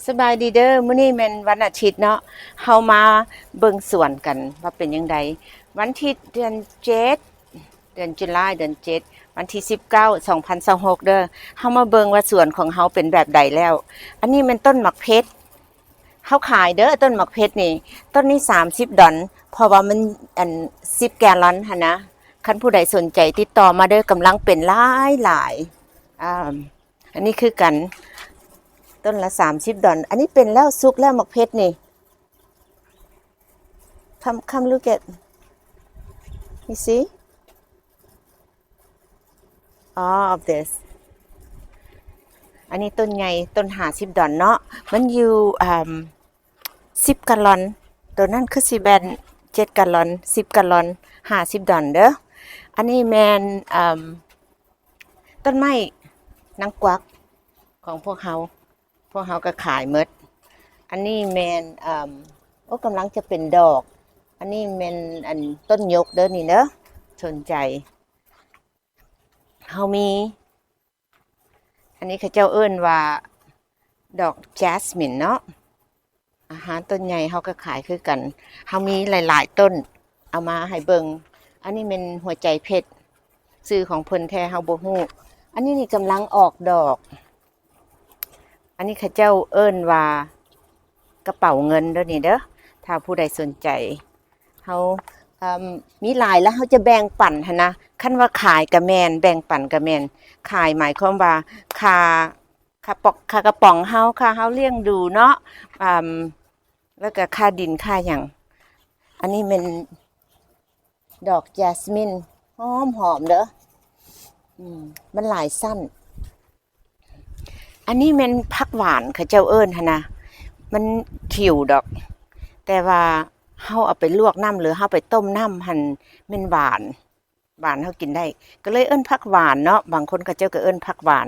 ສະບາຍດີເດີ ມື້ນີ້ແມ່ນວັນອາທິດເນາະ ເຮົາມາເບິ່ງສວນກັນວ່າເປັນຈັ່ງໃດ. ວັນທິດ ເດືອນເຈັດ ເດືອນຈຸລາຍ ເດືອນເຈັດ ວັນທີສິບເກົ້າ ສອງພັນຊາວຫົກເດີ. ເຮົາມາເບິ່ງວ່າສວນຂອງເຮົາເປັນແບບໃດແລ້ວ. ອັນນີ້ແມ່ນຕົ້ນໝາກເພັດ ເຮົາຂາຍເດີ ຕົ້ນໝາກເພັດນີ້ ຕົ້ນນີ້ສາມສິບດອນ ເພາະວ່າມັນ ອັນ ສິບແກລອນຫັ້ນນະ. ຄັນຜູ້ໃດສົນໃຈຕິດຕໍ່ມາເດີ ກຳລັງເປັນຫຼາຍໆ. ອາ ອັນນີ້ຄືກັນ ຕົ້ນລະສາມສິບດອນ. ອັນນີ້ເປັນແລ້ວ ສຸກແລ້ວໝາກເພັດນີ້. Come, come look at. You see? All of this. ອັນນີ້ຕົ້ນໃຫຍ່ ຕົ້ນຫ້າສິບດອນເນາະ ມັນຢູ່ ອາ ສິບກາລອນ. ໂຕນັ້ນຄືຊິແມ່ນເຈັດກາລອນ ສິບກາລອນ ຫ້າສິບດອນເດີ. ອັນນີ້ແມ່ນ ອາ ຕົ້ນໄມ້ນາງກວັກຂອງພວກເຮົາ ພວກເຮົາກໍຂາຍໝົດ. ອັນນີ້ແມ່ນ ອາ ໂອ້ ກຳລັງຈະເປັນດອກ. ອັນນີ້ແມ່ນ ອັນ ຕົ້ນຍົກເດີນີ້ເດີ ສົນໃຈ ເຮົາມີ ອັນນີ້ເຂົາເຈົ້າເອີ້ນວ່າດອກແຈສມິນເນາະ. ອາຫານຕົ້ນໃຫຍ່ເຮົາກໍຂາຍຄືກັນ ເຮົາມີຫຼາຍໆຕົ້ນ ເອົາມາໃຫ້ເບິ່ງ. ອັນນີ້ແມ່ນຫົວໃຈເພັດ ຊື່ຂອງເພິ່ນແທ້ເຮົາບໍ່ຮູ້. ອັນນີ້ນີ້ກຳລັງອອກດອກ. ອັນນີ້ເຂົາເຈົ້າເອີ້ນວ່າກະເປົາເງິນເດີນີ້ເດີ ຖ້າຜູ້ໃດສົນໃຈ. ເຮົາ ເອີ່ມ ມີຫຼາຍແລ້ວເຮົາຈະແບ່ງປັນຫັ້ນນະ. ຄັນວ່າຂາຍກະແມ່ນ ແບ່ງປັນກະແມ່ນ. ຂາຍໝາຍຄວາມວ່າຄ່າ ຄ່າປອກ ຄ່າກະປ໋ອງເຮົາ ຄ່າເຮົາລ້ຽງດູເນາະ ອາ ແລ້ວກະຄ່າດິນຄ່າຫຍັງ. ອັນນີ້ແມ່ນດອກແຈສມິນ ຫອມໆເດີ. ອືມ ມັນຫຼາຍຊັ້ນ. ອັນນີ້ແມ່ນຜັກຫວານເຂົາເຈົ້າເອີ້ນຫັ້ນນະ ມັນຂິວດອກ ແຕ່ວ່າເຮົາເອົາໄປລວກນ້ຳ ຫຼືເຮົາໄປຕົ້ມນ້ຳຫັ້ນແມ່ນຫວານ ຫວານເຮົາກິນໄດ້ ກໍເລີຍເອີ້ນຜັກຫວານເນາະ. ບາງຄົນເຂົາເຈົ້າກໍເອີ້ນຜັກຫວານ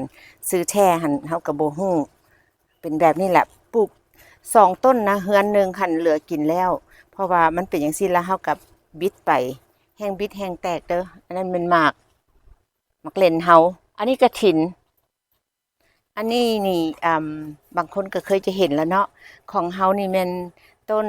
ຊື່ແທ້ຫັ້ນເຮົາກໍບໍ່ຮູ້. ເປັນແບບນີ້ແຫຼະ ປູກສອງຕົ້ນນະ ເຮືອນໜຶ່ງຫັ້ນເຫຼືອກິນແລ້ວ ເພາະວ່າມັນເປັນຈັ່ງຊີ້ລະ ເຮົາກໍບິດໄປ ແຮ່ງບິດແຮ່ງແຕກເດີ. ອັນນັ້ນແມ່ນໝາກ ໝາກເລັ່ນເຮົາ. ອັນນີ້ກະຖິນ. ອັນນີ້ນີ້ ອາ ບາງຄົນກໍເຄີຍຈະເຫັນລະເນາະ ຂອງເຮົານີ້ແມ່ນຕົ້ນ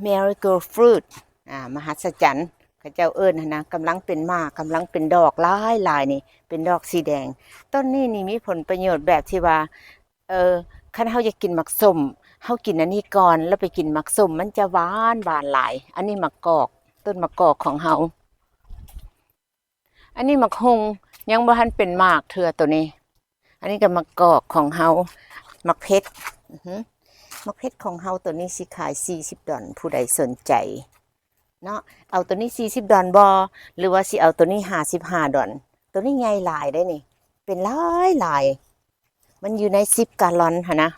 marigold fruit ອາ ມະຫັດສະຈັນ ເຂົາເຈົ້າເອີ້ນຫັ້ນນະ ກຳລັງເປັນໝາກ ກຳລັງເປັນດອກຫຼາຍໆນີ້ ເປັນດອກສີແດງ. ຕົ້ນນີ້ນີ້ມີຜົນປະໂຫຍດແບບທີ່ວ່າ ເອີ ຄັນເຮົາຢາກກິນໝາກສົ້ມ ເຮົາກິນອັນນີ້ກ່ອນ ແລ້ວໄປກິນໝາກສົ້ມ ມັນຈະຫວານ ຫວານຫຼາຍ. ອັນນີ້ໝາກກອກ ຕົ້ນໝາກກອກຂອງເຮົາ. ອັນນີ້ໝາກຫຸ່ງ ຍັງບໍ່ທັນເປັນໝາກເທື່ອໂຕນີ້. ອັນນີ້ກໍໝາກກອກຂອງເຮົາ ໝາກເພັດ ອື ໝາກເພັດຂອງເຮົາໂຕນີ້ຊິຂາຍສີ່ສິບດອນ ຜູ້ໃດສົນໃຈເນາະ ເອົາໂຕນີ້ສີ່ສິບດອນບໍ່ ຫຼືວ່າຊິເອົາໂຕນີ້ຫ້າສິບຫ້າດອນ? ໂຕນີ້ໃຫຍ່ຫຼາຍເດ້ນີ້ ເປັນຫຼາຍໆ ມັນຢູ່ໃນສິບກາລອນຫັ້ນນະ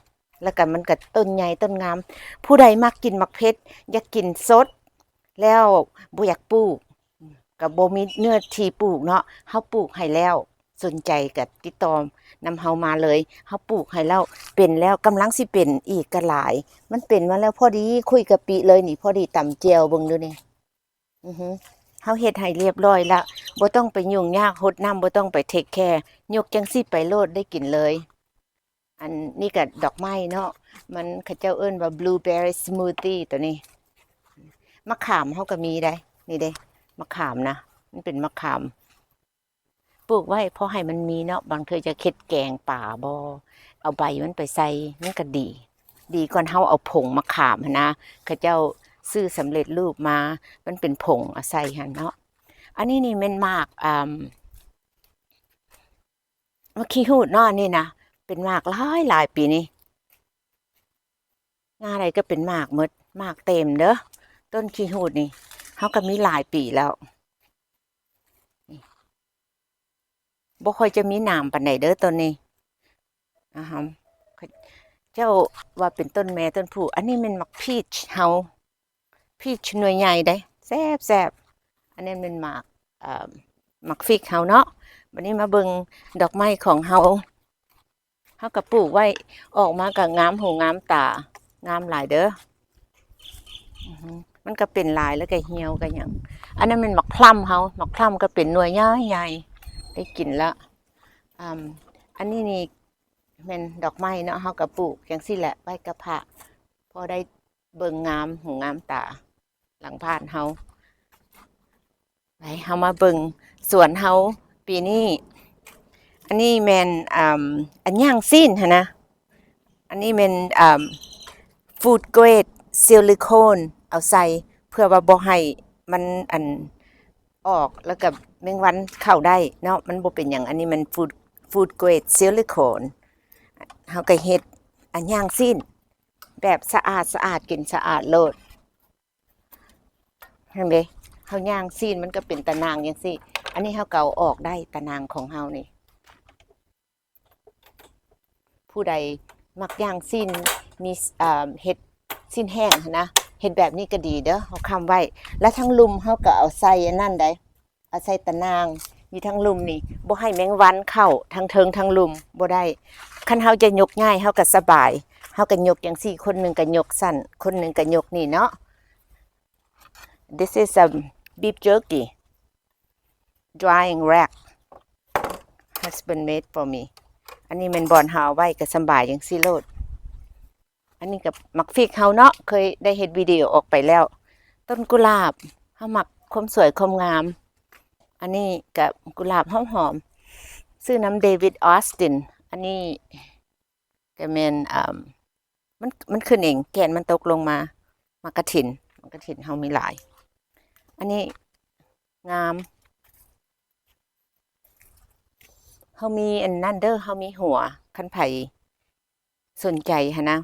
ແລ້ວກໍມັນກໍຕົ້ນໃຫຍ່ຕົ້ນງາມ. ຜູ້ໃດມັກກິນໝາກເພັດ ຢາກກິນສົດ ແລ້ວບໍ່ຢາກປູກ ກໍບໍ່ມີເນື້ອທີ່ປູກເນາະ ເຮົາປູກໃຫ້ແລ້ວ ສົນໃຈກໍຕິດຕໍ່ນຳເຮົາມາເລີຍ. ເຮົາປູກໃຫ້ແລ້ວ ເປັນແລ້ວ ກຳລັງຊິເປັນອີກກໍຫຼາຍ. ມັນເປັນມາແລ້ວພໍດີຄຸຍກະປິເລີຍນີ້ ພໍດີຕຳແຈ່ວເບິ່ງດູນີ້. ອື ເຮົາເຮັດໃຫ້ລຽບຮ້ອຍລະ ບໍ່ຕ້ອງໄປຫຍຸ້ງຍາກຫົດນ້ຳ ບໍ່ຕ້ອງໄປເທກແຄ ຍົກຈັ່ງຊີ້ໄປໂລດ ໄດ້ກິນເລີຍ. ອັນນີ້ກໍດອກໄມ້ເນາະ ມັນ ເຂົາເຈົ້າເອີ້ນວ່າ blueberry smoothie ໂຕນີ້. ມະຂາມເຮົາກໍມີໄດ໋ ນີ້ເດ້ ມະຂາມນະ ມັນເປັນມະຂາມ ປູກໄວ້ພໍໃຫ້ມັນມີເນາະ ບາງເທື່ອຈະເຮັດແກງປາບໍ ເອົາໃບມັນໄປໃສ່ ມັນກໍດີ ດີກວ່າເຮົາເອົາຜົງມະຂາມຫັ້ນນະ ເຂົາເຈົ້າຊື້ສຳເລັດຮູບມາ ມັນເປັນຜົງເອົາໃສ່ຫັ້ນເນາະ. ອັນນີ້ນີ້ແມ່ນໝາກ ອາ ໝາກຂີ້ຫູດເນາະ ອັນນີ້ນະ ເປັນໝາກຫຼາຍໆປີນີ້ ງາໃດກໍເປັນໝາກໝົດ ໝາກເຕັມເດີ. ຕົ້ນຂີ້ຫູດນີ້ ເຮົາກໍມີຫຼາຍປີແລ້ວ ນີ້ ບໍ່ຄ່ອຍຈະມີໜາມປານໃດເດີຕົ້ນນີ້ ອາຮະ ເຈົ້າວ່າເປັນຕົ້ນແມ່ຕົ້ນຜູ້. ອັນນີ້ແມ່ນໝາກພີຊເຮົາ ພີຊໜ່ວຍໃຫຍ່ເດ້ ແຊບໆ. ອັນນີ້ແມ່ນໝາກ ເອີ່ມ ໝາກຟິກເຮົາເນາະ. ບັດນີ້ມາເບິ່ງດອກໄມ້ຂອງເຮົາ ເຮົາກໍປູກໄວ້ ອອກມາກໍງາມຫູງາມຕາ ງາມຫຼາຍເດີ. ອືຮຶ ມັນກໍເປັນຫຼາຍແລ້ວກໍຫ່ຽວກໍຫຍັງ. ອັນນັ້ນແມ່ນໝາກພລັມເຮົາ ໝາກພລັມກໍເປັນໜ່ວຍໃຫຍ່ໆ ໄດ້ກິນລະ. ອາ ອັນນີ້ນີ້ ແມ່ນດອກໄມ້ເນາະ ເຮົາກໍປູກຈັ່ງຊີ້ແຫຼະ ໄວ້ກັບພະ ພໍໄດ້ເບິ່ງງາມຫູງາມຕາ ຫຼັງບ້ານເຮົາ. ໄປ ເຮົາມາເບິ່ງສວນເຮົາປີນີ້. ອັນນີ້ແມ່ນ ອາ ອັນຍ່າງຊີ້ນຫັ້ນນະ. ອັນນີ້ແມ່ນ ອາ food grade silicone ເອົາໃສ່ ເພື່ອວ່າບໍ່ໃຫ້ມັນ ອັນ ອອກ ແລ້ວກໍແມງວັນເຂົ້າໄດ້ເນາະ ມັນບໍ່ເປັນຫຍັງ. ອັນນີ້ມັນ food food grade silicone. ເຮົາກໍເຮັດອັນຍ່າງຊີ້ນແບບສະອາດໆ ກິນສະອາດໂລດ. ເຫັນເດ ເຮົາຍ່າງຊີ້ນມັນກໍເປັນຕາໜ່າງຈັ່ງຊີ້. ອັນນີ້ເຮົາກໍເອົາອອກໄດ້ ຕາໜ່າງຂອງເຮົານີ້. ຜູ້ໃດມັກຍ່າງຊີ້ນ ມີ ເຮັດຊີ້ນແຫ້ງຫັ້ນນະ ເຮັດແບບນີ້ກໍດີເດີ ເຮົາຄ້ຳໄວ້. ແລ້ວທາງລຸ່ມເຮົາກໍເອົາໃສ່ອັນນັ້ນໄດ໋ ເອົາໃສ່ຕາໜ່າງຢູ່ທາງລຸ່ມນີ້ ບໍ່ໃຫ້ແມງວັນເຂົ້າທາງເທິງທາງລຸ່ມບໍ່ໄດ້. ຄັນເຮົາຈະຍົກຍ້າຍ ເຮົາກໍສະບາຍ ເຮົາກໍຍົກຈັ່ງຊີ້ ຄົນໜຶ່ງກໍຍົກຊັ້ນ ຄົນໜຶ່ງກໍຍົກນີ້ເນາະ. This is a beef jerky drying rack husband made for me. ອັນນີ້ແມ່ນບ່ອນເຮົາເອົາໄວ້ ກໍສະບາຍຈັ່ງຊີ້ໂລດ. ອັນນີ້ກໍໝາກຟິກເຮົາເນາະ ເຄີຍໄດ້ເຮັດວິດີໂອອອກໄປແລ້ວ. ຕົ້ນກຸຫຼາບ ເຮົາມັກຄວາມສວຍຄວາມງາມ. ອັນນີ້ກໍກຸຫຼາບຫອມໆ ຊື້ນຳ David Austin. ອັນນີ້ກໍແມ່ນ ອາ ມັນ ມັນຂຶ້ນເອງ ແກ່ນມັນຕົກລົງມາ. ໝາກກະຖິນ ໝາກກະຖິນເຮົາມີຫຼາຍ. ອັນນີ້ງາມ. ເຮົາມີອັນນັ້ນເດີ ເຮົາມີຫົວ ຄັນໃຜສົນໃຈຫັ້ນນະ.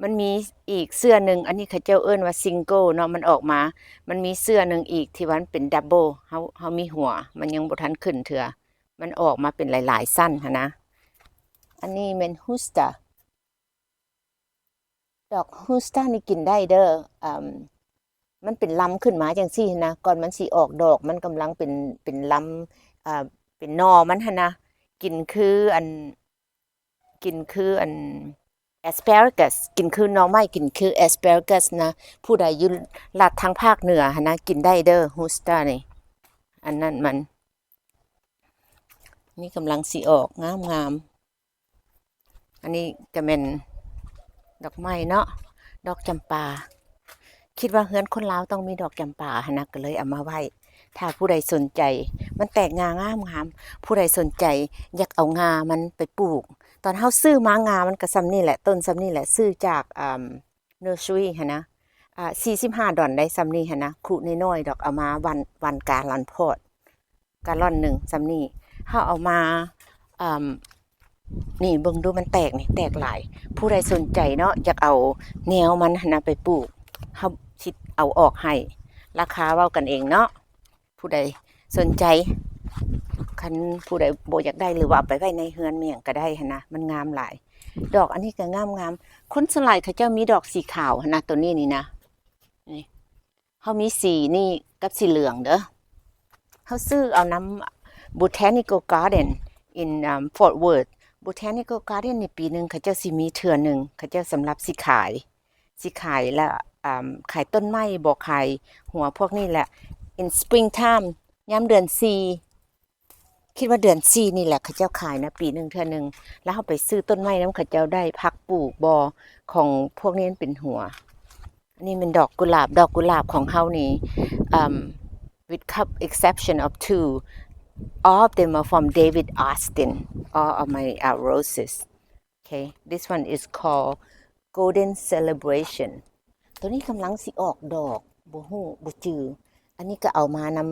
ມັນມີອີກເສື້ອໜຶ່ງ ອັນນີ້ເຂົາເຈົ້າເອີ້ນວ່າ single ເນາະ ມັນອອກມາ. ມັນມີເສື້ອໜຶ່ງອີກທີ່ວ່າມັນເປັນ double. ເຮົາ ເຮົາມີຫົວ ມັນຍັງບໍ່ທັນຂຶ້ນເທື່ອ ມັນອອກມາເປັນຫຼາຍໆຊັ້ນຫັ້ນນະ. ອັນນີ້ແມ່ນ hosta. ດອກ hosta ນີ້ກິນໄດ້ເດີ. ອາ ມັນເປັນລຳຂຶ້ນມາຈັ່ງຊີ້ຫັ້ນນະ ກ່ອນມັນຊິອອກດອກ ມັນກຳລັງເປັນ ເປັນລຳ ອາ ເປັນໜໍ່ມັນຫັ້ນນະ. ກິນຄືອັນ ກິນຄືອັນ asparagus ກິນຄືໜໍ່ໄມ້ ກິນຄື asparagus ນະ. ຜູ້ໃດຢູ່ລັດທາງພາກເໜືອຫັ້ນນະ ກິນໄດ້ເດີ hosta ນີ້. ອັນນັ້ນມັນ ນີ້ກຳລັງຊິອອກງາມໆ. ອັນນີ້ກໍແມ່ນດອກໄມ້ເນາະ ດອກຈຳປາ. ຄິດວ່າເຮືອນຄົນລາວຕ້ອງມີດອກຈຳປາຫັ້ນນະ ກໍເລີຍເອົາມາໄວ້. ຖ້າຜູ້ໃດສົນໃຈ ມັນແຕກງ່າງາມໆ ຜູ້ໃດສົນໃຈຢາກເອົາງ່າມັນໄປປູກ. ຕອນເຮົາຊື້ມາ ງ່າມັນກໍສ່ຳນີ້ແຫຼະ ຕົ້ນສ່ຳນີ້ແຫຼະ ຊື້ຈາກ ອາ nursery ຫັ້ນນະ. ອາ ສີ່ສິບຫ້າດອນໄດ໋ ສ່ຳນີ້ຫັ້ນນະ ຄຸນ້ອຍໆດອກ ເອົາມາຫວ່ານ ຫວ່ານກາລອນພອດ ກາລອນໜຶ່ງສ່ຳນີ້. ເຮົາເອົາມາ ອາ ນີ້ເບິ່ງດູ ມັນແຕກນີ້ ແຕກຫຼາຍ. ຜູ້ໃດສົນໃຈເນາະ ຢາກເອົາແນວມັນຫັ້ນນະໄປປູກ ເຮົາຊິເອົາອອກໃຫ້ ລາຄາເວົ້າກັນເອງເນາະ. ຜູ້ໃດສົນໃຈ ຄັນຜູ້ໃດບໍ່ຢາກໄດ້ ຫຼືວ່າເອົາໄປໄວ້ໃນເຮືອນແມ່ນຫຍັງກໍໄດ້ຫັ້ນນະ ມັນງາມຫຼາຍ. ດອກອັນນີ້ກໍງາມໆ. ຄົນສ່ວນຫຼາຍເຂົາເຈົ້າມີດອກສີຂາວຫັ້ນນະ ໂຕນີ້ນີ້ນະ ນີ້ ເຮົາມີສີນີ້ກັບສີເຫຼືອງເດີ. ເຮົາຊື້ເອົານຳ Botanical Garden in, um, Fort Worth. Botanical Garden ນີ້ປີໜຶ່ງເຂົາເຈົ້າຊິມີເທື່ອໜຶ່ງ ເຂົາເຈົ້າສຳລັບຊິຂາຍ ຊິຂາຍລະ ອາ ຂາຍຕົ້ນໄມ້ບໍ ຂາຍຫົວພວກນີ້ແຫຼະ. In springtime ຍາມເດືອນສີ່ ຄິດວ່າເດືອນສີ່ນີ້ແຫຼະ ເຂົາເຈົ້າຂາຍນະ ປີໜຶ່ງເທື່ອໜຶ່ງ. ແລ້ວເຮົາໄປຊື້ຕົ້ນໄມ້ນຳເຂົາເຈົ້າໄດ້ ຜັກປູກບໍ ຂອງພວກນີ້ມັນເປັນຫົວ. ອັນນີ້ແມ່ນດອກກຸຫຼາບ ດອກກຸຫຼາບຂອງເຮົານີ້ ອາ with cup exception of two, all of them are from David Austin, all of my, uh, roses. Okay, this one is called Golden Celebration. ໂຕນີ້ກຳລັງຊິອອກດອກ ບໍ່ຮູ້ ບໍ່ຈື່. ອັນນີ້ກໍເອົາມານຳ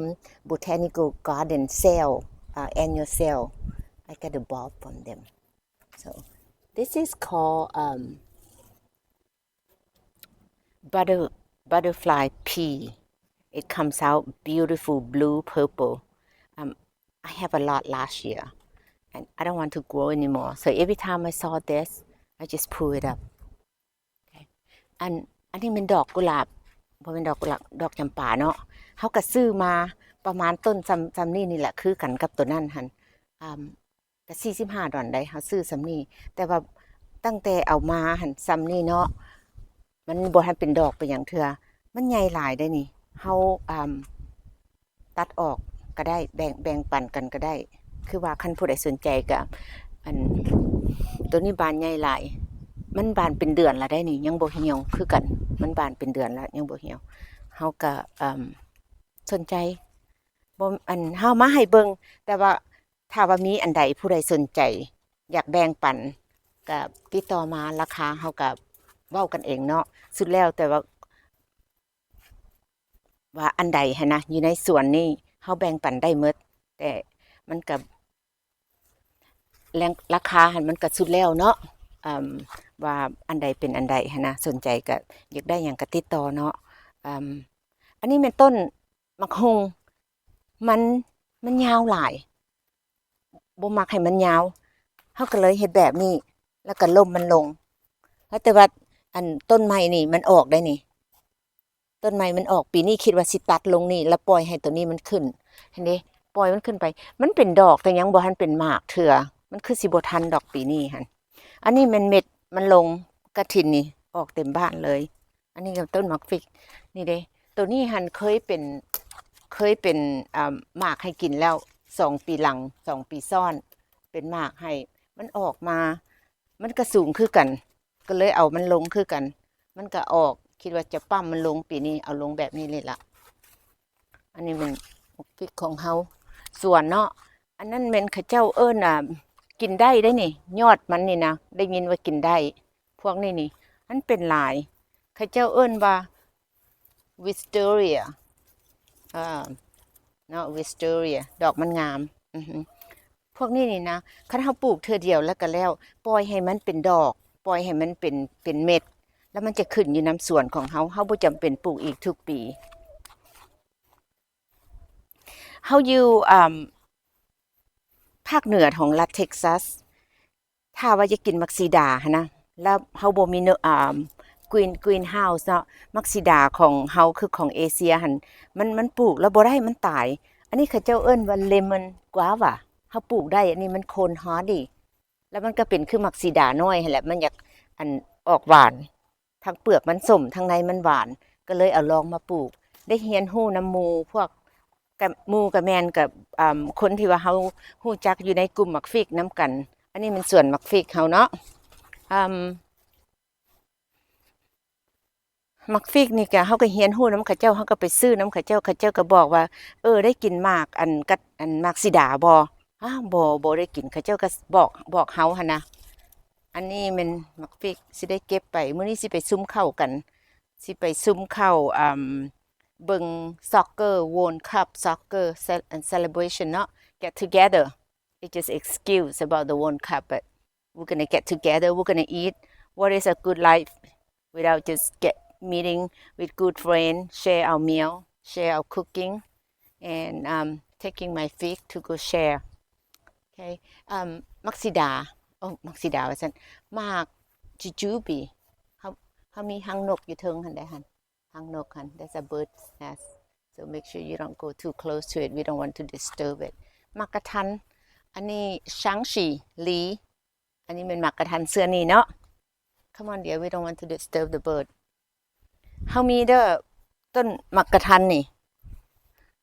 Botanical Garden sale, uh, annual sale. I got a bulb from them. So this is called, um, butter, butterfly pea. It comes out beautiful blue purple. Um, I have a lot last year, and I don't want to grow anymore. So every time I saw this, I just pull it up. Okay. ອັນ ອັນນີ້ແມ່ນດອກກຸຫຼາບ ບໍ່ແມ່ນດອກກຸຫຼາບ ດອກຈຳປາເນາະ. ເຮົາກໍຊື້ມາປະມານຕົ້ນສ່ຳ ສ່ຳນີ້ນີ້ແຫຼະ ຄືກັນກັບໂຕນັ້ນຫັ້ນ. ອາ ກໍສີ່ສິບຫ້າດອນໄດ໋ ເຮົາຊື້ສ່ຳນີ້. ແຕ່ວ່າຕັ້ງແຕ່ເອົາມາຫັ້ນສ່ຳນີ້ເນາະ ມັນບໍ່ທັນເປັນດອກເປັນຫຍັງເທື່ອ ມັນໃຫຍ່ຫຼາຍໄດ໋ນີ້. ເຮົາ ອາ ຕັດອອກກໍໄດ້ ແບ່ງ ແບ່ງປັນກັນກໍໄດ້. ຄືວ່າຄັນຜູ້ໃດສົນໃຈກໍ ອັນ ຕົວນີ້ບານໃຫຍ່ຫຼາຍ ມັນບານເປັນເດືອນລະໄດ໋ນີ້ ຍັງບໍ່ຫ່ຽວຄືກັນ ມັນບານເປັນເດືອນລະຍັງບໍ່ຫ່ຽວ ເຮົາກະ ເອີ່ມ ສົນໃຈ ບໍ່ ອັນ ເຮົາມາໃຫ້ເບິ່ງ ແຕ່ວ່າຖ້າວ່າມີອັນໃດຜູ້ໃດສົນໃຈ ຢາກແບ່ງປັນ ກະຕິດຕໍ່ມາ ລາຄາເຮົາກະເວົ້າກັນເອງເນາະ ສຸດແລ້ວແຕ່ວ່າ ວ່າອັນໃດຫັ້ນນະ ຢູ່ໃນສວນນີ້ເຮົາແບ່ງປັນໄດ້ໝົດ ແຕ່ມັນກະ ແລງ ລາຄາຫັ້ນມັນກະສຸດແລ້ວເນາະ ເອີ່ມ ວ່າອັນໃດເປັນອັນໃດຫັ້ນນະ ສົນໃຈກະຢາກໄດ້ຫຍັງກະຕິດຕໍ່ເນາະ ເອີ່ມ ອັນນີ້ແມ່ນຕົ້ນໝາກຫຸ່ງ ມັນ ມັນຍາວຫຼາຍ ບໍ່ມັກໃຫ້ມັນຍາວ ເຮົາກະເລີຍເຮັດແບບນີ້ ລະກະລົ້ມມັນລົງ ແຕ່ວ່າອັນຕົ້ນໃໝ່ນີ້ມັນອອກໄດ໋ນີ້ ຕົ້ນໃໝ່ມັນອອກ ປີນີ້ຄິດວ່າຊິຕັດລົງນີ້ ລະປ່ອຍໃຫ້ໂຕນີ້ມັນຂຶ້ນ ຫັ້ນເດ ປ່ອຍມັນຂຶ້ນໄປ ມັນເປັນດອກແຕ່ຍັງບໍ່ທັນເປັນໝາກເທື່ອ ມັນຄືຊິບໍ່ທັນດອກປີນີ້ຫັ້ນ ອັນນີ້ແມ່ນເມັດມັນລົງ ກະຖິນນີ້ອອກເຕັມບ້ານເລີຍ ອັນນີ້ກະຕົ້ນໝາກຟິກ ນີ້ເດ ໂຕນີ້ຫັ້ນເຄີຍເປັນ ເຄີຍເປັນ ເອີ່ມ ໝາກໃຫ້ກິນແລ້ວ ສອງປີຫຼັງ ສອງປີຊ້ອນ ເປັນໝາກໃຫ້ ມັນອອກມາ ມັນກະສູງຄືກັນ ກະເລີຍເອົາມັນລົງຄືກັນ ມັນກະອອກ ຄິດວ່າຈະປ້ຳມັນລົງ ປີນີ້ເອົາລົງແບບນີ້ເລີຍລະ ອັນນີ້ແມ່ນໝາກຟິກຂອງເຮົາ ສວນເນາະ ອັນນັ້ນແມ່ນເຂົາເຈົ້າເອີ້ນ ອ່າ ກິນໄດ້ໄດ໋ນີ້ ຍອດມັນນີ້ນະ ໄດ້ຍິນວ່າກິນໄດ້ ພວກນີ້ນີ້ ມັນເປັນຫຼາຍ ເຂົາເຈົ້າເອີ້ນວ່າ wisteria ເອີ ເນາະ wisteria ດອກມັນງາມ ອື ພວກນີ້ນີ້ນະ ຄັນເຮົາປູກເທື່ອດຽວລະກະແລ້ວ ປ່ອຍໃຫ້ມັນເປັນດອກ ປ່ອຍໃຫ້ມັນເປັນ ເປັນເມັດ ລະມັນຈະຂຶ້ນຢູ່ນຳສວນຂອງເຮົາ ເຮົາບໍ່ຈຳເປັນປູກອີກທຸກປີ. ເຮົາຢູ່ ອ່າ ພາກເໜືອຂອງລັດເທັກຊັສ ຖ້າວ່າຢາກກິນໝາກສີດາຫັ້ນນະ ລະເຮົາບໍ່ມີ ອ່າ green greenhouse ເນາະ ໝາກສີດາຂອງເຮົາຄືຂອງເອເຊຍຫັ້ນ ມັນ ມັນປູກລະບໍ່ໄດ້ ມັນຕາຍ ອັນນີ້ເຂົາເຈົ້າເອີ້ນວ່າ lemon guava ເຮົາປູກໄດ້ ອັນນີ້ມັນ cold hardy ລະມັນກະເປັນຄືໝາກສີດານ້ອຍຫັ້ນແຫຼະ ມັນຢາກ ອັນ ອອກຫວານ ທັງເປືອກມັນສົ້ມ ທັງໃນມັນຫວານ ກະເລີຍເອົາລອງມາປູກ ໄດ້ຮຽນຮູ້ນຳໝູ່ພວກ ກະ ໝູ່ກະແມ່ນກະ ອ່າ ຄົນທີ່ວ່າເຮົາຮູ້ຈັກຢູ່ໃນກຸ່ມໝາກຟິກນຳກັນ ອັນນີ້ແມ່ນສວນໝາກຟິກເຮົາເນາະ ອ່າ ໝາກຟິກນີ້ກະເຮົາກະຮຽນຮູ້ນຳເຂົາເຈົ້າ ເຮົາກະໄປຊື້ນຳເຂົາເຈົ້າ ເຂົາເຈົ້າກະບອກວ່າ ເອີ ໄດ້ກິນໝາກ ອັນ ກັດ ອັນ ໝາກສີດາບໍ່? ອ້າ ບໍ່ ບໍ່ໄດ້ກິນ ເຂົາເຈົ້າກະບອກ ບອກເຮົາຫັ້ນນະ ອັນນີ້ແມ່ນໝາກຟິກ ຊິໄດ້ເກັບໄປ ມື້ນີ້ຊິໄປຊຸມເຂົ້າກັນ ຊິໄປຊຸມເຂົ້າ ອ່າ ເບິ່ງ soccer World Cup soccer ce- celebration ເນາະ get together. It's just excuse about the World Cup, but we're gonna get together, we're gonna eat. What is a good life without just get meeting with good friend, share our meal, share our cooking, and, um, taking my fig to go share. Okay. Um, ໝາກສີດາ ໂອ້ ໝາກສີດາວ່າຊັ້ນ ໝາກຈູຈູບີ ເຮົາ ເຮົາມີຮັງນົກຢູ່ເທິງຫັ້ນໄດ໋ຫັ້ນ ຮັງນົກຫັ້ນ that's a bird's nest, so make sure you don't go too close to it, we don't want to disturb it. ໝາກກະທັນ ອັນນີ້ shangxi li ອັນນີ້ແມ່ນໝາກກະທັນເສື້ອນີ້ເນາະ Come on dear, we don't want to disturb the bird. ເຮົາມີເດີ ຕົ້ນໝາກກະທັນນີ້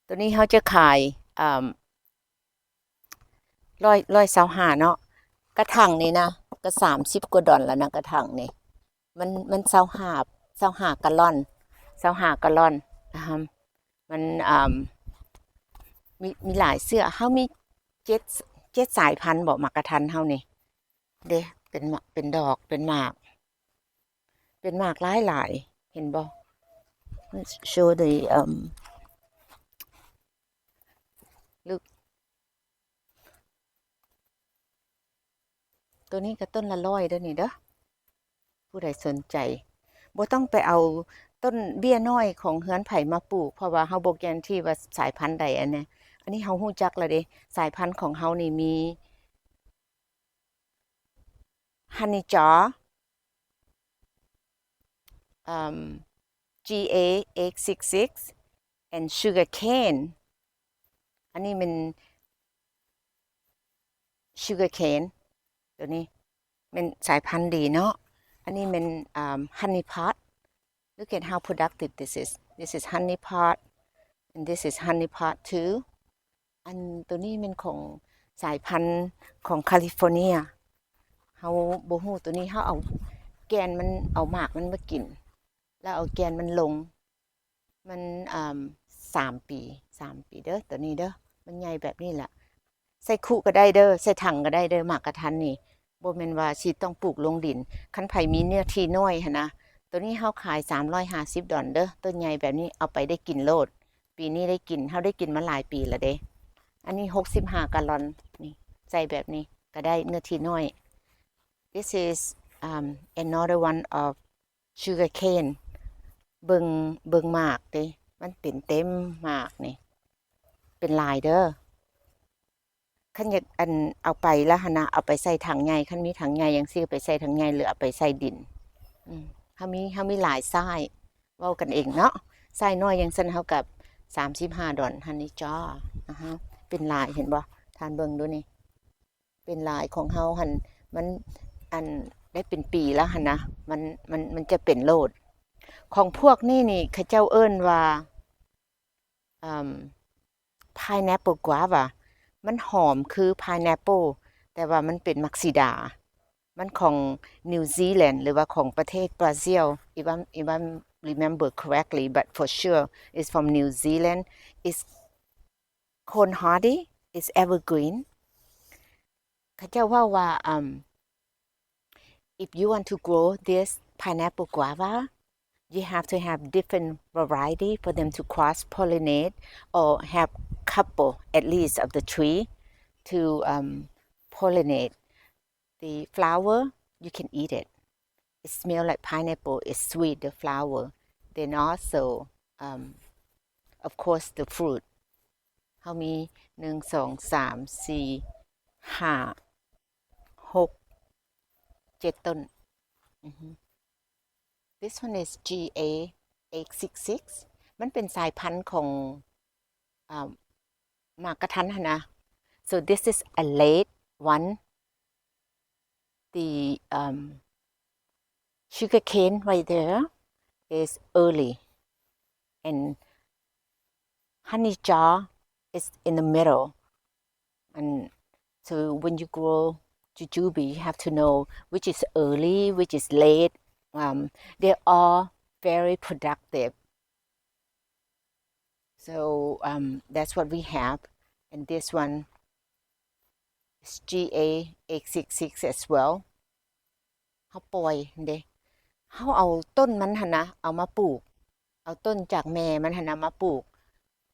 ໂຕນີ້ເຮົາຈະຂາຍ ອ່າ ຮ້ອຍ ຮ້ອຍຊາວຫ້າເນາະ ກະຖັງນີ້ນະ ກະສາມສິບກວ່າດອນລະນະ ກະຖັງນີ້ ມັນ ມັນຊາວຫ້າ ຊາວຫ້າກາລອນ ຊາວຫ້າກາລອນ ອາ ມັນ ອ່າ ມີ ມີຫຼາຍເຊື້ອ ເຮົາມີເຈັດ ເຈັດສາຍພັນບໍ ໝາກກະທັນເຮົານີ້ ເດ ເປັນໝາກ ເປັນດອກ ເປັນໝາກ ເປັນໝາກຫຼາຍໆ ເຫັນບໍ່? Show the, um, look. ໂຕນີ້ກະຕົ້ນລະຮ້ອຍເດີນີ້ເດີ ຜູ້ໃດສົນໃຈ ບໍ່ຕ້ອງໄປເອົາຕົ້ນເບ້ຍນ້ອຍຂອງເຮືອນໃຜມາປູກ ເພາະວ່າເຮົາບໍ່ກາຣັນຕີວ່າສາຍພັນໃດ ອັນນີ້ ອັນນີ້ເຮົາຮູ້ຈັກລະເດ ສາຍພັນຂອງເຮົານີ້ມີ Honey Jar, um, G A eight six six and Sugar Cane. ອັນນີ້ແມ່ນ Sugar Cane ໂຕນີ້ແມ່ນສາຍພັນດີເນາະ ອັນນີ້ແມ່ນ ອ່າ Honey Pot. Look at how productive this is. This is Honey Pot and this is Honey Pot two. ອັນໂຕນີ້ແມ່ນຂອງສາຍພັນຂອງ California. ເຮົາບໍ່ຮູ້ໂຕນີ້ ເຮົາເອົາແກ່ນມັນ ເອົາໝາກມັນມາກິນ ແລ້ວເອົາແກ່ນມັນລົງ. ມັນ ອ່າ ສາມປີ ສາມປີເດີ້ ໂຕນີ້ເດີ້ ມັນໃຫຍ່ແບບນີ້ລະ. ໃສ່ຄຸກໍໄດ້ເດີ້ ໃສ່ຖັງກໍໄດ້ເດີ້ ໝາກກະທັນນີ້. ບໍ່ແມ່ນວ່າຊິຕ້ອງປູກລົງດິນ. ຄັນໃຜມີເນື້ອທີ່ນ້ອຍຫັ້ນນະ ໂຕນີ້ເຮົາຂາຍສາມຮ້ອຍຫ້າສິບດອນເດີ້ ໂຕໃຫຍ່ແບບນີ້ ເອົາໄປໄດ້ກິນໂລດ. ປີນີ້ໄດ້ກິນ ເຮົາໄດ້ກິນມາຫຼາຍປີລະເດ້. ອັນນີ້ຫົກສິບຫ້າກາລອນ ນີ້ ໃສ່ແບບນີ້ກໍໄດ້ ເນື້ອທີ່ນ້ອຍ. This is, um, another one of sugarcane. ເບິ່ງ ເບິ່ງໝາກເດ້ ມັນເປັນເຕັມໝາກນີ້ ເປັນຫຼາຍເດີ້. ຄັນຢາກ ອັນ ເອົາໄປລະຫັ້ນນະ ເອົາໄປໃສ່ຖັງໃຫຍ່ ຄັນມີຖັງໃຫຍ່ຈັ່ງຊີ້ ເອົາໄປໃສ່ຖັງໃຫຍ່ ຫຼືເອົາໄປໃສ່ດິນ. ອືມ ເຮົາມີ ເຮົາມີຫຼາຍຊາຍ ເວົ້າກັນເອງເນາະ. ຊາຍນ້ອຍຈັ່ງຊັ້ນ ເຮົາກັບສາມສິບຫ້າດອນຫັ້ນນີ້ຈ້າ. ອາຮະ ເປັນຫຼາຍ ເຫັນບໍ່? ທ່ານເບິ່ງດູນີ້ ເປັນຫຼາຍ. ຂອງເຮົາຫັ້ນ ມັນ ອັນ ໄດ້ເປັນປີແລ້ວຫັ້ນນະ ມັນ ມັນ ມັນຈະເປັນໂລດ. ຂອງພວກນີ້ນີ້ ເຂົາເຈົ້າເອີ້ນວ່າ ເອີ່ມ pineapple guava. ມັນຫອມຄື pineapple ແຕ່ວ່າມັນເປັນໝາກສີດາ. ມັນຂອງ New Zealand ຫຼືວ່າຂອງປະເທດບຣາຊິລ. If I, if I remember correctly, but for sure it's from New Zealand. It's cone hardy, it's evergreen. ເຂົາເຈົ້າເວົ້າວ່າ um, if you want to grow this pineapple guava, you have to have different variety for them to cross pollinate or have couple at least of the tree to, um, pollinate. The flower, you can eat it. It smell like pineapple. It's sweet, the flower. Then also, um, of course, the fruit. ເຮົາມີ ໜຶ່ງ ສອງ ສາມ ສີ່ ຫ້າ ຫົກ ເຈັດຕົ້ນ. ອືຮຶ This one is G A eight six six. ມັນເປັນສາຍພັນຂອງ ອ່າ ໝາກກະທັນຫັ້ນນະ. So this is a late one. The, um, sugarcane right there is early, and honey jar is in the middle. And so when you grow jujube, you have to know which is early, which is late. Um, they are very productive. So, um, that's what we have. And this one is G A eight six six as well. ເຮົາປ່ອຍເດ້ ເຮົາເອົາຕົ້ນມັນຫັ້ນນະ ເອົາມາປູກ ເອົາຕົ້ນຈາກແມ່ມັນຫັ້ນນະມາປູກ.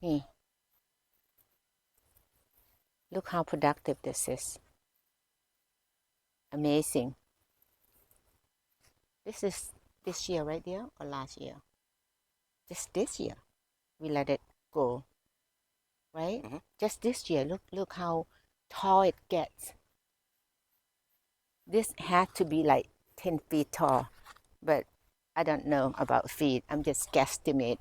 ນີ້ Look how productive this is. Amazing. This is this year, right, dear, or last year? Just this year, we let it go, right? Mm-hmm. Just this year, look, look how tall it gets. This had to be, like, ten feet tall, but I don't know about feet. I'm just guesstimate.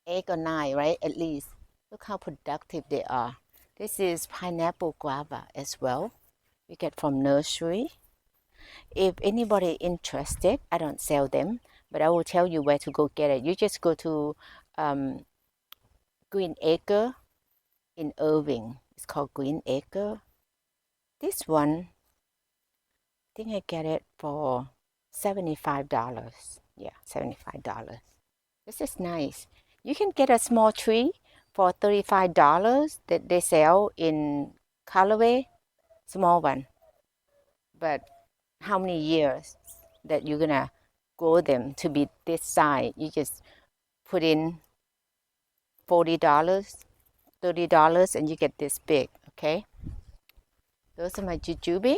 Eight or nine, right? At least. Look how productive they are. This is pineapple guava as well. We get from nursery. If anybody interested, I don't sell them, but I will tell you where to go get it. You just go to, um, Green Acre in Irving. It's called Green Acre. This one, I think I get it for seventy-five dollars. Yeah, seventy-five dollars. This is nice. You can get a small tree for thirty-five dollars that they sell in Callaway, small one. But how many years that you're gonna grow them to be this size? You just put in forty dollars, thirty dollars, and you get this big, okay? Those are my jujube.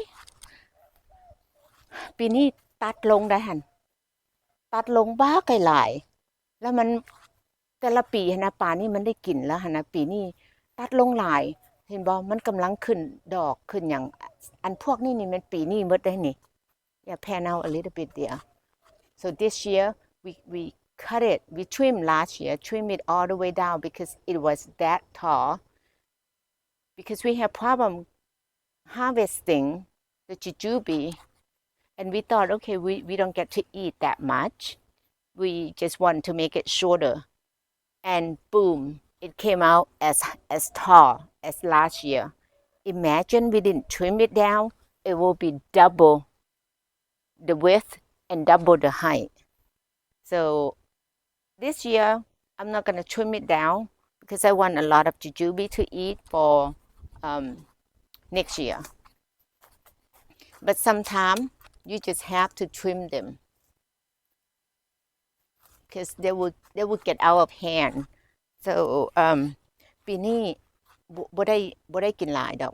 ປີນີ້ຕັດລົງໄດ້ຫັ້ນ ຕັດລົງບັກຫຼາຍໆ ແລ້ວມັນ ແຕ່ລະປີຫັ້ນນະ ປານນີ້ມັນໄດ້ກິນແລ້ວຫັ້ນນະ ປີນີ້ຕັດລົງຫຼາຍ ເຫັນບໍ່? ມັນກຳລັງຂຶ້ນດອກຂຶ້ນຫຍັງ ອັນພວກນີ້ນີ້ແມ່ນປີນີ້ໝົດເດ້ນີ້. Yeah, pan out a little bit there. So this year, we, we cut it, we trimmed last year, trim it all the way down because it was that tall. Because we have problem harvesting the jujube, and we thought, okay, we, we don't get to eat that much. We just want to make it shorter. And boom, it came out as, as tall as last year. Imagine we didn't trim it down. it will be double the width and double the height. So this year, I'm not gonna trim it down because I want a lot of jujube to eat for, um, next year. But sometimes you just have to trim them because they will, they will get out of hand. So, um, ປີນີ້ບໍ່ ບໍ່ໄດ້ ບໍ່ໄດ້ກິນຫຼາຍດອກ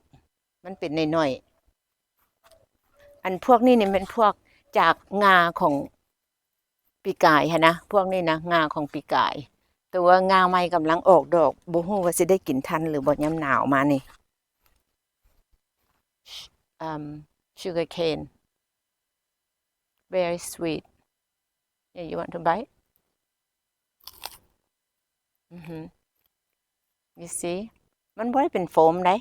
ມັນເປັນນ້ອຍໆ. ອັນພວກນີ້ນີ້ແມ່ນພວກຈາກງ່າຂອງປີກາຍຫັ້ນນະ ພວກນີ້ນະ ງ່າຂອງປີກາຍ ແຕ່ວ່າງ່າໃໝ່ກຳລັງອອກດອກ ບໍ່ຮູ້ວ່າຊິໄດ້ກິນທັນຫຼືບໍ່ຍາມໜາວມານີ້. Um, sugar cane, very sweet. Yeah, you want to bite? ອືຮຶ you see ມັນບໍ່ໄດ້ເປັນໂຟມໃດ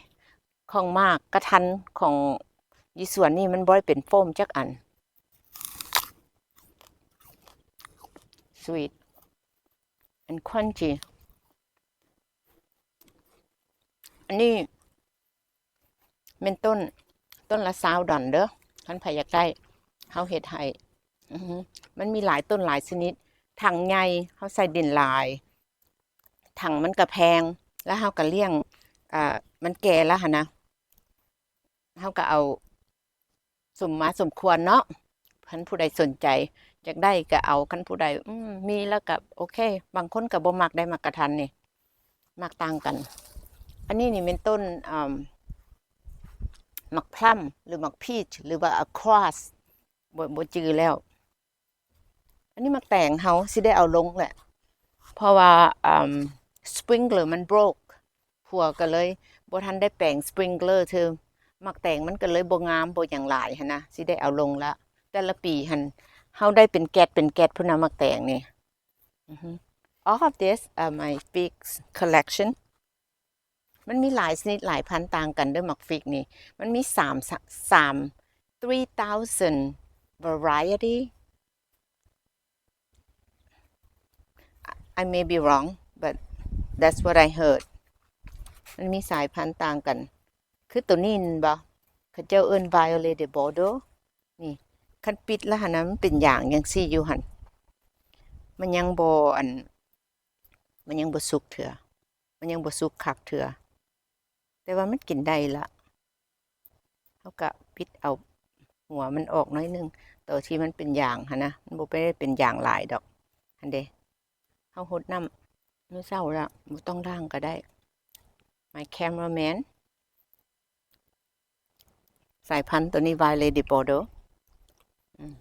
ຂອງໝາກກະທັນຂອງຢູ່ສວນນີ້ ມັນບໍ່ໄດ້ເປັນໂຟມຈັກອັນ. Sweet and crunchy. ອັນນີ້ ແມ່ນຕົ້ນ ຕົ້ນລະຊາວດອນເດີ້ ຄັນໃຜຢາກໄດ້ ເຮົາເຮັດໃຫ້. ອືຮຶ ມັນມີຫຼາຍຕົ້ນຫຼາຍຊະນິດ ຖັງໃຫຍ່ ເຮົາໃສ່ດິນຫຼາຍ ຖັງມັນກະແພງ ແລ້ວເຮົາກະລ້ຽງ ອາ ມັນແກ່ແລ້ວຫັ້ນນະ ເຮົາກະເອົາສົມມາສົມຄວນເນາະ. ຄັນຜູ້ໃດສົນໃຈຢາກໄດ້ກະເອົາ ຄັນຜູ້ໃດ ອືມ ມີແລ້ວກະໂອເຄ. ບາງຄົນກະບໍ່ມັກໄດ້ ໝາກກະທັນນີ້ ມັກຕ່າງກັນ. ອັນນີ້ນີ້ແມ່ນຕົ້ນ ອາ ໝາກພລັມ ຫຼື ໝາກພີດ ຫຼືວ່າອາຄຣອສ ບໍ່ ບໍ່ຈື່ແລ້ວ. ອັນນີ້ໝາກແຕງເຮົາຊິໄດ້ເອົາລົງແຫຼະ ເພາະວ່າ ອາ ສປຣິງເກີລມັນໂບຣກ ຜົວກະເລີຍບໍ່ທັນໄດ້ແປງສປຣິງເກີລເທື່ອ ໝາກແຕງມັນກະເລີຍບໍ່ງາມບໍ່ຫຍັງຫຼາຍຫັ້ນນະ ຊິໄດ້ເອົາລົງລະ. ແຕ່ລະປີຫັ້ນເຮົາໄດ້ເປັນແກັດເປັນແກັດພຸ້ນນະ ໝາກແຕງນີ້. ອືຮຶ All of this are my fig collection. ມັນມີຫຼາຍຊະນິດຫຼາຍພັນຕ່າງກັນເດີ້ ໝາກຟິກນີ້ ມັນມີສາມ ສາມ three thousand variety. I may be wrong, but that's what I heard. ມັນມີສາຍພັນຕ່າງກັນ ຄືໂຕນີ້ແມ່ນບໍ່ ເຂົາເຈົ້າເອີ້ນ Violet de Bordeaux ນີ້. ຄັນປິດລະຫັ້ນນະ ມັນເປັນຢາງຈັ່ງຊີ້ຢູ່ຫັ້ນ ມັນຍັງບໍ່ ອັນ ມັນຍັງບໍ່ສຸກເທື່ອ ມັນຍັງບໍ່ສຸກຄັກເທື່ອ ແຕ່ວ່າມັນກິນໄດ້ລະ. ເຮົາກະປິດເອົາຫົວມັນອອກໜ້ອຍໜຶ່ງ ໂຕທີ່ມັນເປັນຢາງຫັ້ນນະ ມັນບໍ່ໄດ້ເປັນຢາງຫຼາຍດອກ. ຫັ້ນເດ ເຮົາຫົດນ້ຳມື້ເຊົ້າລະ ບໍ່ຕ້ອງລ້າງກະໄດ້. My cameraman. ສາຍພັນໂຕນີ້ Violet de Bordeaux. ອືມ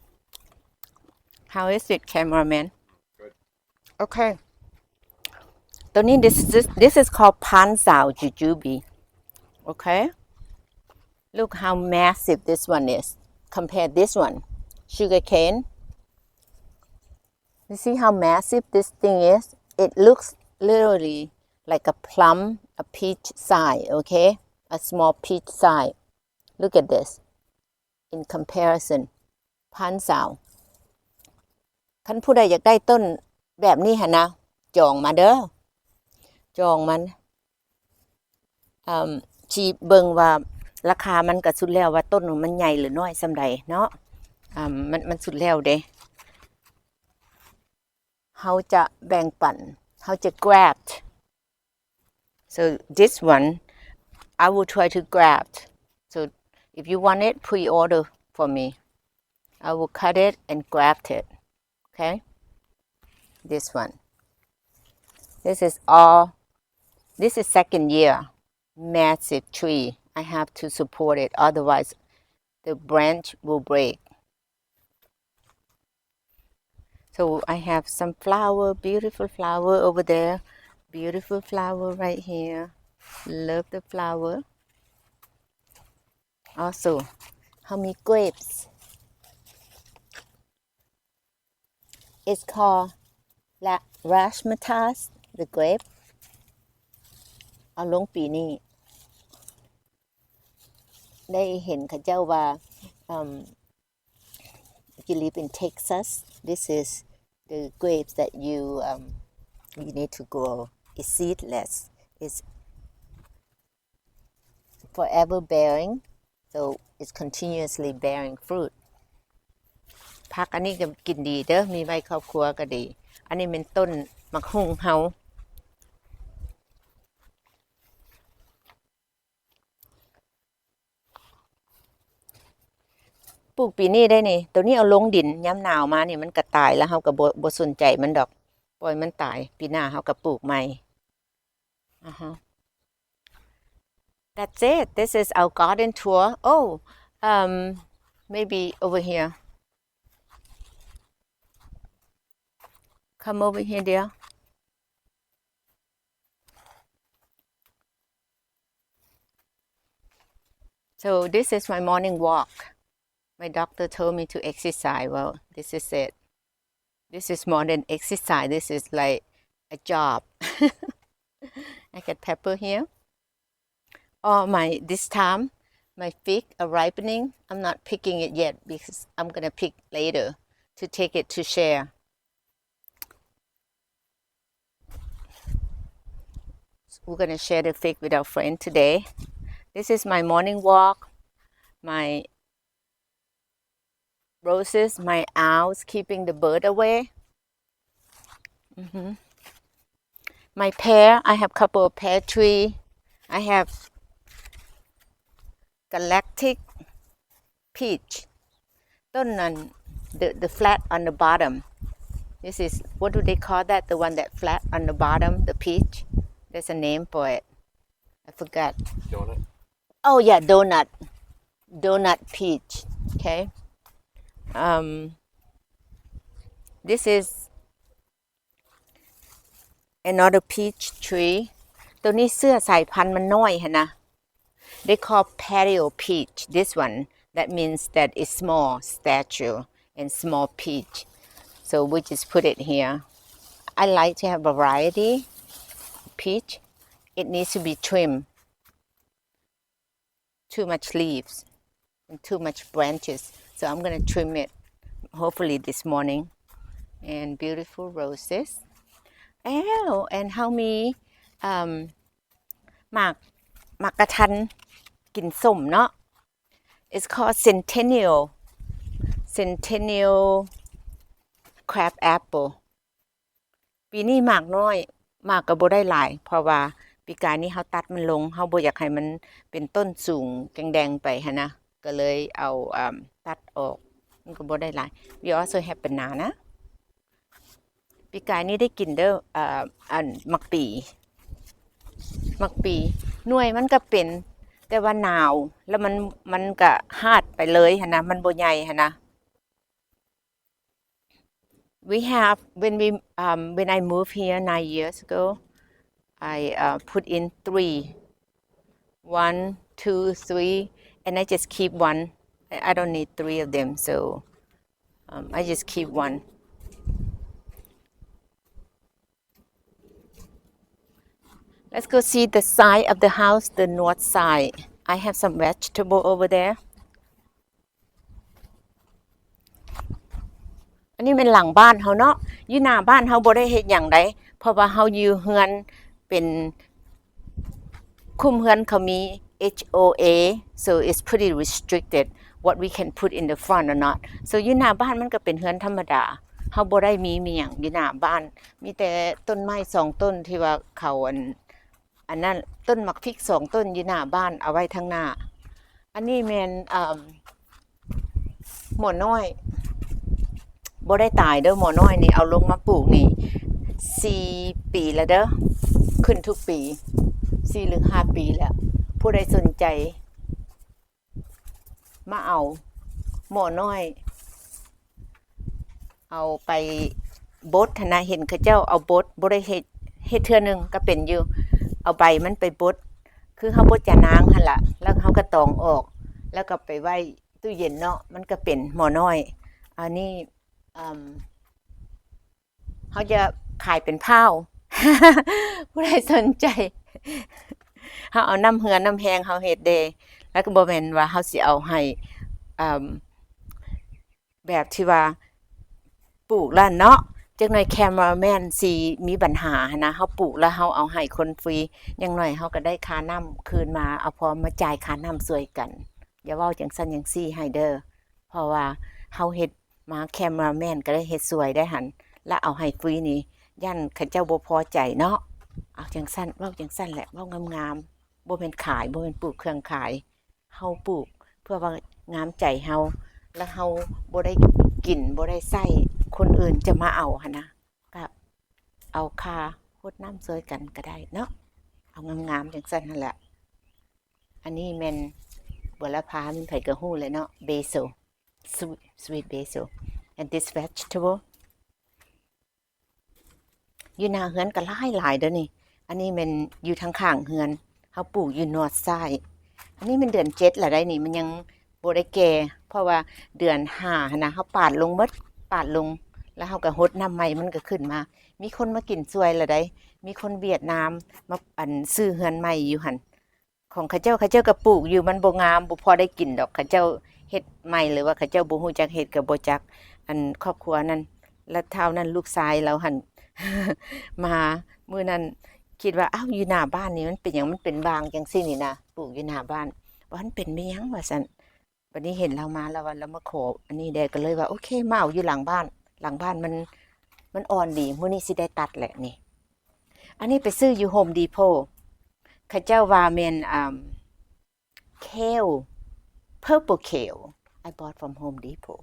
How is it, cameraman? Good. Okay. ໂຕນີ້ this is, this is called Pan Sao Jujube. Okay? Look how massive this one is. Compare this one. Sugar cane. You see how massive this thing is? It looks literally like a plum, a peach size, okay? A small peach size. Look at this. In comparison, Pan Sao. ຄັນຜູ້ໃດຢາກໄດ້ຕົ້ນແບບນີ້ຫັ້ນນະ ຈອງມາເດີ້ ຈອງມັນ. ອາ ຊິເບິ່ງວ່າລາຄາມັນກະສຸດແລ້ວວ່າຕົ້ນມັນໃຫຍ່ຫຼືນ້ອຍສ່ຳໃດເນາະ. ອາ ມັນ ມັນສຸດແລ້ວເດ້. ເຮົາຈະແບ່ງປັນ ເຮົາຈະ graft. So this one, I will try to graft. So if you want it, pre-order for me. I will cut it and graft it. Okay? This one. This is all, this is second year. Massive tree. I have to support it, otherwise the branch will break. So I have some flower, beautiful flower over there. Beautiful flower right here. Love the flower. Also, ເຮົາມີ grapes. It's called la-, razzmatazz, the grape. ເອົາລົງປີນີ້ ໄດ້ເຫັນເຂົາເຈົ້າວ່າ ອືມ you live in Texas, this is the grapes that you, um, you need to grow. It's seedless. It's forever bearing. So it's continuously bearing fruit. ຜັກອັນນີ້ກໍກິນດີເດີ້ ມີໄວ້ຄອບຄົວກໍດີ. ອັນນີ້ແມ່ນຕົ້ນໝາກຫຸ່ງເຮົາ. ປູກປີນີ້ໄດ້ນີ້ ໂຕນີ້ເອົາລົງດິນ ຍາມໜາວມານີ້ມັນກໍຕາຍ ແລ້ວເຮົາກໍບໍ່ ບໍ່ສົນໃຈມັນດອກ ປ່ອຍມັນຕາຍ ປີໜ້າເຮົາກໍປູກໃໝ່. ອາຮະ That's it. This is our garden tour. Oh, um, maybe over here. Come over here, dear. So this is my morning walk. My doctor told me to exercise. Well, this is it. This is more than exercise. This is like a job. I got pepper here. Oh my, this time, my fig are ripening. I'm not picking it yet because I'm gonna pick later to take it to share. We're gonna share the fig with our friend today. This is my morning walk. My roses, my owls keeping the bird away. Mm-hmm. My pear, I have couple of pear tree. I have galactic peach. ຕົ້ນນັ້ນ the, the flat on the bottom. This is, what do they call that? The one that flat on the bottom, the peach. There's a name for it. I forgot. Donut. Oh yeah, donut. Donut peach. Okay. Um, this is another peach tree. ໂຕນີ້ເຊື້ອສາຍພັນມັນນ້ອຍຫັ້ນນະ. They call patio peach, this one. That means that it's small stature and small peach. So we just put it here. I like to have variety peach. It needs to be trimmed. Too much leaves and too much branches. So I'm gonna trim it, hopefully this morning. And beautiful roses. ແລ້ວ and ເຮົາມີ ເອີ່ມ ໝາກ ໝາກກະທັນກິນສົ້ມເນາະ. It's called centennial, centennial crab apple. ປີນີ້ໝາກນ້ອຍ ໝາກກໍບໍ່ໄດ້ຫຼາຍ ເພາະວ່າປີກາຍນີ້ເຮົາຕັດມັນລົງ ເຮົາບໍ່ຢາກໃຫ້ມັນເປັນຕົ້ນສູງແກ່ງແດງໄປຫັ້ນນະ ກໍເລີຍເອົາ ເອີ່ມ ຕັດອອກ ມັນກໍບໍ່ໄດ້ຫຼາຍ. We also have banana. ປີກາຍນີ້ໄດ້ກິນເດີ້ ເອີ່ມ ອັນໝາກປີ ໝາກປີ ໜ່ວຍມັນກໍເປັນ ແຕ່ວ່າໜາວ ແລ້ວມັນ ມັນກໍຮາດໄປເລີຍຫັ້ນນະ ມັນບໍ່ໃຫຍ່ຫັ້ນນະ. We have, when we, um, when I moved here nine years ago, I, uh, put in three. One, two, three, and I just keep one. I, I don't need three of them, so, um, I just keep one. Let's go see the side of the house, the north side. I have some vegetable over there. ອັນນີ້ແມ່ນຫຼັງບ້ານເຮົາເນາະ ຢູ່ໜ້າບ້ານເຮົາບໍ່ໄດ້ເຮັດຫຍັງໃດ ເພາະວ່າເຮົາຢູ່ເຮືອນເປັນ ຄຸ້ມເຮືອນເຂົາມີ H O A, so it's pretty restricted what we can put in the front or not. So ຢູ່ໜ້າບ້ານມັນກໍເປັນເຮືອນທຳມະດາ ເຮົາບໍ່ໄດ້ມີ ມີຫຍັງຢູ່ໜ້າບ້ານ ມີແຕ່ຕົ້ນໄມ້ສອງຕົ້ນທີ່ວ່າເຂົາ ອັນ ອັນນັ້ນ ຕົ້ນໝາກພິກສອງຕົ້ນຢູ່ໜ້າບ້ານ ເອົາໄວ້ທາງໜ້າ. ອັນນີ້ແມ່ນ ເອີ່ມ ໝໍນ້ອຍ ບໍ່ໄດ້ຕາຍເດີ້ ໝໍນ້ອຍນີ້ ເອົາລົງມາປູກນີ້ສີ່ປີແລ້ວເດີ້ ຂຶ້ນທຸກປີ ສີ່ຫຼືຫ້າປີແລ້ວ. ຜູ້ໃດສົນໃຈ ມາເອົາໝໍນ້ອຍ ເອົາໄປບົດຫັ້ນນະ ເຫັນເຂົາເຈົ້າເອົາບົດ ບໍ່ໄດ້ເຮັດ ເຮັດເທື່ອໜຶ່ງກໍເປັນຢູ່ ເອົາໃບມັນໄປບົດ ຄືເຮົາບົດຢານາງຫັ້ນລະ ແລ້ວເຮົາກໍຕອງອອກ ແລ້ວກໍໄປໄວ້ຕູ້ເຢັນເນາະ ມັນກໍເປັນໝໍນ້ອຍ. ອັນນີ້ ເອີ່ມ ເຮົາຈະຂາຍເປັນພາວ ຜູ້ໃດສົນໃຈ ເຮົາເອົານ້ຳເຫື່ອນ້ຳແຮງເຮົາເຮັດເດ້ ແລ້ວກໍບໍ່ແມ່ນວ່າເຮົາຊິເອົາໃຫ້ ເອີ່ມ ແບບທີ່ວ່າປູກແລ້ວເນາະ ຈັກໜ່ອຍ cameraman ຊິມີບັນຫາຫັ້ນນະ ເຮົາປູກແລ້ວເຮົາເອົາໃຫ້ຄົນຟຣີ ຢ່າງໜ້ອຍເຮົາກໍໄດ້ຄ່ານ້ຳຄືນມາ ເອົາພວກມາຈ່າຍຄ່ານ້ຳຊ່ວຍກັນ. ຢ່າເວົ້າຈັ່ງຊັ້ນຈັ່ງຊີ້ໃຫ້ເດີ້ ເພາະວ່າເຮົາເຮັດມາ cameraman ກໍໄດ້ເຮັດສວຍໄດ້ຫັ້ນ ລະເອົາໃຫ້ຟຣີນີ້ ຢ້ານເຂົາເຈົ້າບໍ່ພໍໃຈເນາະ. ເອົາຈັ່ງຊັ້ນ ເວົ້າຈັ່ງຊັ້ນແຫຼະ ເວົ້າງາມໆ ບໍ່ແມ່ນຂາຍ ບໍ່ແມ່ນປູກເຄື່ອງຂາຍ ເຮົາປູກເພື່ອວ່າງາມໃຈເຮົາ ລະເຮົາບໍ່ໄດ້ກິນ ບໍ່ໄດ້ໃຊ້ ຄົນອື່ນຈະມາເອົາຫັ້ນນະ ກະເອົາຄ່າຫົດນ້ຳຊ່ວຍກັນກໍໄດ້ເນາະ ເອົາງາມໆ ຈັ່ງຊັ້ນຫັ້ນແຫຼະ. ອັນນີ້ແມ່ນບົວລະພາ ແມ່ນໃຜກໍຮູ້ແຫຼະເນາະ basil, sweet, sweet basil. And this vegetable ຢູ່ໜ້າເຮືອນກໍຫຼາຍໆ ເດີ້ນີ້. ອັນນີ້ແມ່ນຢູ່ທາງຂ້າງເຮືອນ ເຮົາປູກຢູ່ north side. ອັນນີ້ແມ່ນເດືອນເຈັດລະໄດ໋ນີ້ ມັນຍັງບໍ່ໄດ້ແກ່ ເພາະວ່າເດືອນຫ້າຫັ້ນນະ ເຮົາປາດລົງໝົດ ປາດລົງ ລະເຮົາກໍຫົດນ້ຳໃໝ່ ມັນກໍຂຶ້ນມາ. ມີຄົນມາກິນຊ່ວຍລະໄດ໋ ມີຄົນຫວຽດນາມມາ ອັນ ຊື້ເຮືອນໃໝ່ຢູ່ຫັ້ນ ຂອງເຂົາເຈົ້າ ເຂົາເຈົ້າກໍປູກຢູ່ ມັນບໍ່ງາມ ບໍ່ພໍໄດ້ກິນດອກ ເຂົາເຈົ້າເຮັດໃໝ່ ຫຼືວ່າເຂົາເຈົ້າບໍ່ຮູ້ຈັກເຮັດກໍບໍ່ຈັກ. ອັນຄອບຄົວນັ້ນ ລະທ້າວນັ້ນລູກຊາຍລາວຫັ້ນ ມາມື້ນັ້ນ ຄິດວ່າ ອ້າວ ຢູ່ໜ້າບ້ານນີ້ມັນເປັນຫຍັງ ມັນເປັນຫວ່າງຈັ່ງຊີ້ນີ້ນະ ປູກຢູ່ໜ້າບ້ານ ບໍ່ທັນເປັນໄປຫຍັງວ່າຊັ້ນ. ບັດນີ້ເຫັນລາວມາ ລາວວ່າລາວມາຂໍອັນນີ້ແດ່ ກໍເລີຍວ່າ ໂອເຄ ມາເອົາຢູ່ຫຼັງບ້ານ ຫຼັງບ້ານມັນ ມັນອ່ອນດີ ມື້ນີ້ຊິໄດ້ຕັດແຫຼະນີ້. ອັນນີ້ໄປຊື້ຢູ່ Home Depot ເຂົາເຈົ້າວ່າແມ່ນ ອ່າ kale, purple kale. I bought from Home Depot.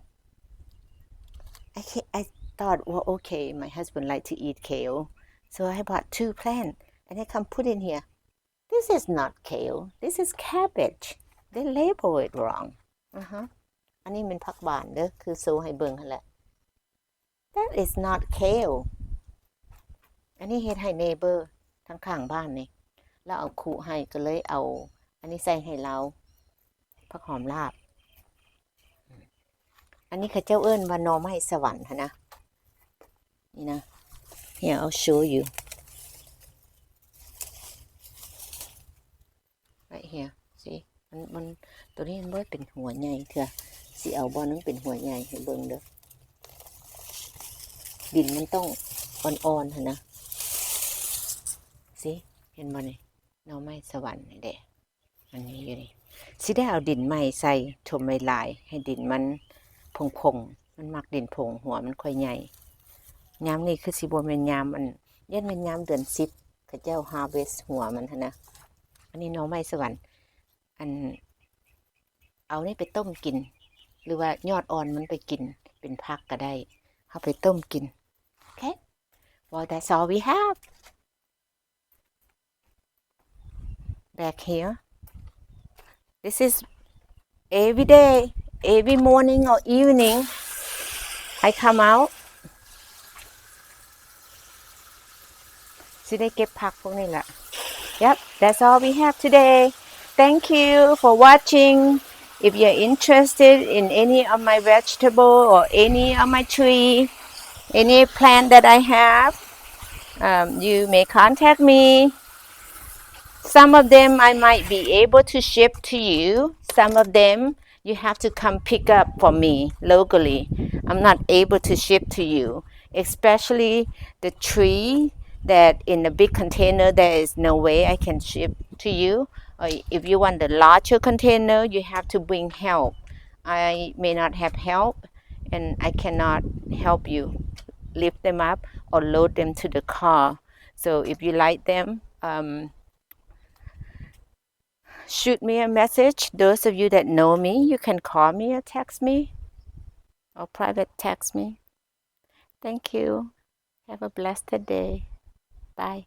I, ca- I thought, well, okay, my husband like to eat kale, so I bought two plant, and I come put in here. This is not kale. This is cabbage. They label it wrong. ອາຮະ ອັນນີ້ແມ່ນຜັກຫວານເດີ້ ຄືໂຊໃຫ້ເບິ່ງຫັ້ນແຫຼະ. That is not kale. ອັນນີ້ເຮັດໃຫ້ neighbor ທາງຂ້າງບ້ານນີ້ ລາວເອົາຄຸໃຫ້ ກໍເລີຍເອົາອັນນີ້ໃສ່ໃຫ້ລາວ ຜັກຫອມລາບ. ອັນນີ້ເຂົາເຈົ້າເອີ້ນວ່າໜໍ່ໄມ້ສະຫວັນຫັ້ນນະ. ນີ້ນະ Here, I'll show you. Right here. See? ມັນ ມັນ ໂຕນີ້ມັນບໍ່ເປັນຫົວໃຫຍ່ເທື່ອ. ຊິເອົາບ່ອນມັນເປັນຫົວໃຫຍ່ໃຫ້ເບິ່ງເດີ້. ດິນມັນຕ້ອງອ່ອນໆ ຫັ້ນນະ. See? ເຫັນບໍ່ນີ້? ໜໍ່ໄມ້ສະຫວັນນີ້ເດ້. ອັນນີ້ຢູ່ນີ້ ຊິໄດ້ເອົາດິນໃໝ່ໃສ່ ຖົມຫຼາຍໆ ໃຫ້ດິນມັນພົງໆ ມັນມັກດິນພົງ ຫົວມັນຄ່ອຍໃຫຍ່. ຍາມນີ້ຄືຊິບໍ່ແມ່ນຍາມ ອັນ ຢ້ານແມ່ນຍາມເດືອນສິບ ເຂົາເຈົ້າ harvest ຫົວມັນຫັ້ນນະ. ອັນນີ້ໜໍ່ໄມ້ສະຫວັນ ອັນ ເອົານີ້ໄປຕົ້ມກິນ ຫຼືວ່າຍອດອ່ອນມັນໄປກິນເປັນຜັກກໍໄດ້ ເອົາໄປຕົ້ມກິນ. Okay, well, that's all we have. Back here. This is every day, every morning or evening, I come out. ຊິໄດ້ເກັບຜັກພວກນີ້ລະ. Yep, that's all we have today. Thank you for watching. If you're interested in any of my vegetable or any of my tree, any plant that I have, um, you may contact me. Some of them I might be able to ship to you. Some of them you have to come pick up for me locally. I'm not able to ship to you, especially the tree that in the big container, there is no way I can ship to you. Or if you want the larger container, you have to bring help. I may not have help, and I cannot help you lift them up or load them to the car. So if you like them, um, shoot me a message. Those of you that know me, you can call me or text me or private text me. Thank you. Have a blessed day. Bye.